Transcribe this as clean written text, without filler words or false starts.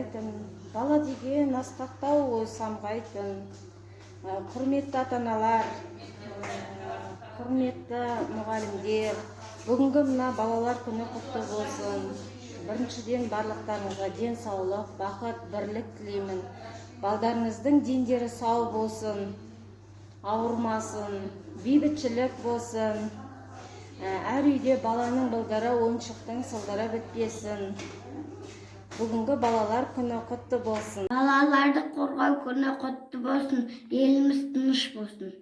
самғайтын, бала деген асқақтау ой самғайтын. Құрметті ата аналар, құрметті мұғалімдер, бүгінгі мына балалар күні құтты болсын! Біріншіден, барлықтарыңызға денсаулық, бақыт, бірлік тілеймін. Балдарыңыздың дендері сау болсын, ауырмасын, бейбітшілік болсын. Әр үйде баланың былдыры, ойыншықтың сылдыры бітпесін. Бүгінгі балалар күні құтты болсын! Балаларды қорғау күні құтты болсын! Еліміз тыныш болсын!